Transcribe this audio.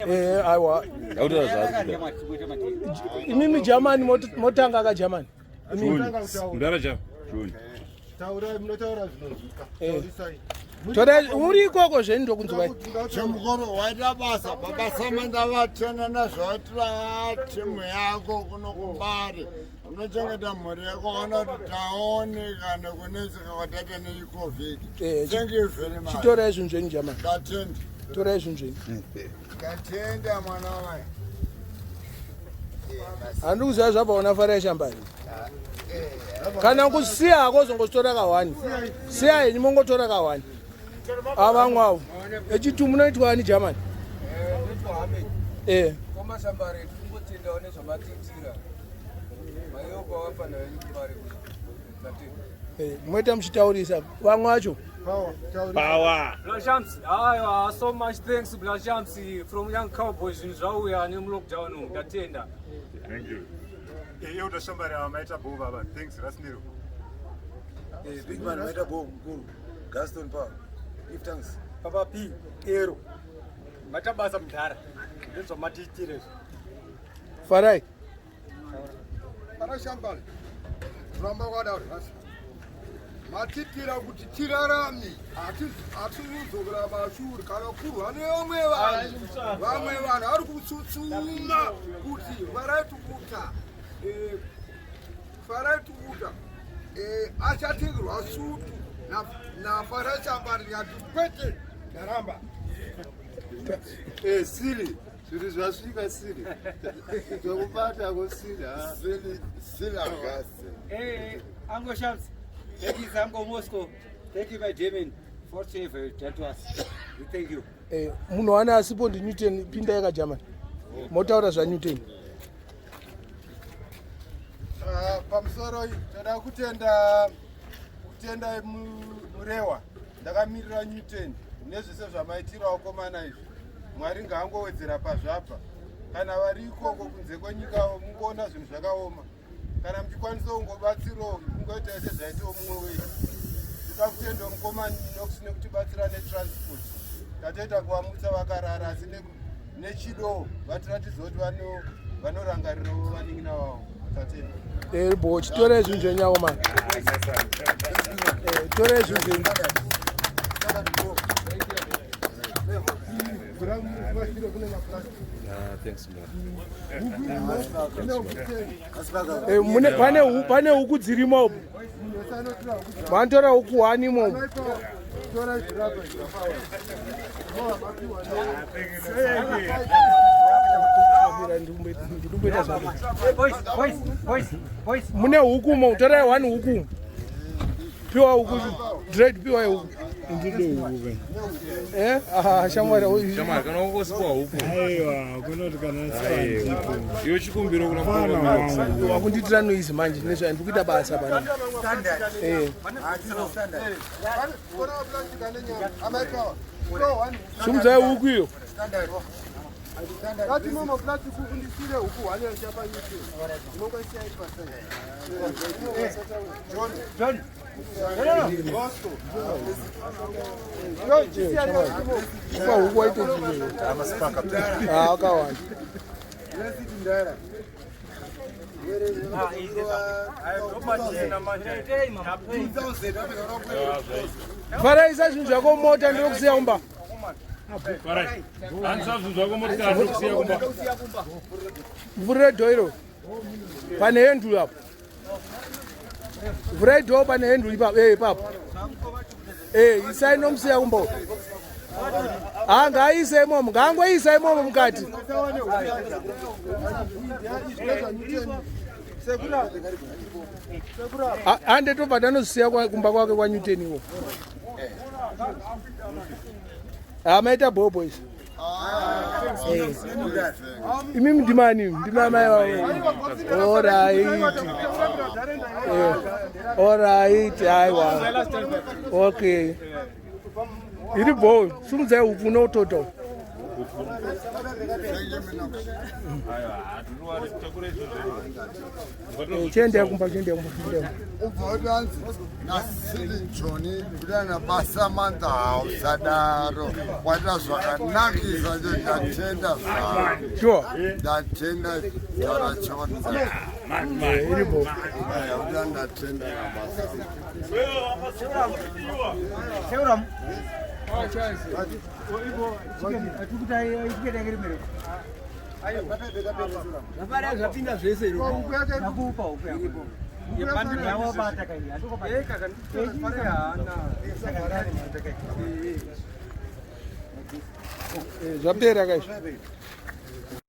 Eh, aiwa imimi Germany motanga ka Germany. Mdara jam. Taurai munotaura zvinonzwika. Eh. Taurisai. Toda uri ikoko zvenyu ndokunzwai. Chimukuru waita basa baba Samantha vatena nezvaitira timu yako kuno kumbari unochengeta mhuri yako ona kuti taoneka nekunetseka kwataita necovid. Eh, Thank you very much. Chitorai zvinhu zvenyu Germany. Ndatenda. Torai zvinhu zvenyu. Ndatenda mwana wamai. Handiri kuziva zvabva una Farai Shambari. Kana kusiya hako uzongotora kahwani. Siya henyu mongotora kahwani. Avamwe avo. Echitu munoitwa ani Germany? Eh. Kwamashambare tinongotendawo nezvamatiitira. Maiyopa wafana venyu kumbare kutatenda. Eh, moita muchitaurisa vamwe vacho. Power. Blashams, aiwa, so much thanks Blashams from Young Cowboys zvinhu zvauya nemulockdown umu ndatenda. Thank you. Iye utashambari ava maita bho baba. Thanks Rasniro. Eh, big man maita bho mukuru Gaston Power. Give thanks. Papa P, Ero. Maita basa mudhara. Ndezvamatiitira izvi. Farai. Pana shambari. Ramba kwada nhasi. Matitira kuti tirarame hatizozokera mashure kana kurwa nevamwe vanhu. Vamwe vanhu vari kutsutsuma kuti Farai Tukuta eh, Farai Tukuta eh, achatengerwa sutu naFarai Shambari ndikati kwete ndaramba. Eh, siri. Zviri zvasvika siri. Zvokubata ko siri. ah. Sili Sili Auguste. Hey, Uncle Shams, thank you, Uncle Moscow. Thank you, my German, for save that to us. We thank you. Eh, munhu wane asipo ndi Newton pindai ka Germany. Motaura zva Newton. Ah, pamusoro toda kutenda kutenda Murewa ndakamirira Newton nezvese zvamaitira vakomana izvi. Mwari ngaangowedzera pazvabva. Kana vari ikoko kunze kwenyika mungoona zvinhu zvakaoma. Kana muchikwanisa kungobatsirawo kungoita sezvaitawo mumwe wedu. Toda kutenda mukoma Nox nekutibatsira netransport. Tatoita kuvamutsa vakarara asi nechido vatiratidza kuti vanorangarirawo vanin'ina vavo. Tatenda. Eh, bo chitorai zvinhu zvenyu avo mani. Eh, torai zvinhu zvenyu. Eh, mune pane pane huku dzirimo umu. Vanotora huku hwani imomo. Ndikumboita zvako. Boys, boys, boys, boys. Mune huku umo, torai one huku umu. Piwa huku, dread piwa huku. Ndide huku ke. Eh? Ah, shamwari. Shamwari kana ungosipiwa huku. Aiwa, kunoti kana sipandipo. Iwe chikumbiro kuna Mfana mukoma Nox. wangu. Wakundiitira noise manje nezva ndiri kuita basa pano. Eh. Sumudzai huku iyo. Ngati momo plastic undisire huku hwani yachapa nyike. Unongoisiya iri pasai. John. John. Bosco. Yo, chisiya yo. Kupa huku waitodii. Ah, akawanda. Faraisa zvinhu zvako mota ndinokusiya kumba. Farai. Hanisa zvinhu zvako motikari ndokusiya kumba. Mvurire dhoo iro. Pane henduru apo. Vhurai dhoo pane henduru ipapo. Eh, ipapo. Eh, isai nomusiya kumba. uko. Ah, ngaaise imomo, ngaangoisa imomo mukati. Ah, Hande tobva tanozisiya kumba kwake kwaNewton iko. Ah, maita bho boys. Eh. Imimi ndimani? Ndima mai vavo. All right. Eh. All right, aiwa. Okay. Iri bho, sumudzai huku unotota. Chiendai kumba, chiendai kumba, chiendai kumba. Ubva utanzi nasiri joni kuda nabasa manda hausadaro waita zvakanakisa cho ndatenda zvako. Sure. Ndatenda taura choni. Iripo. Uda ndatenda nabasa. Zvapinda zvese Nakupa huku yako. Yawabata kai. Zvapera kaizvi.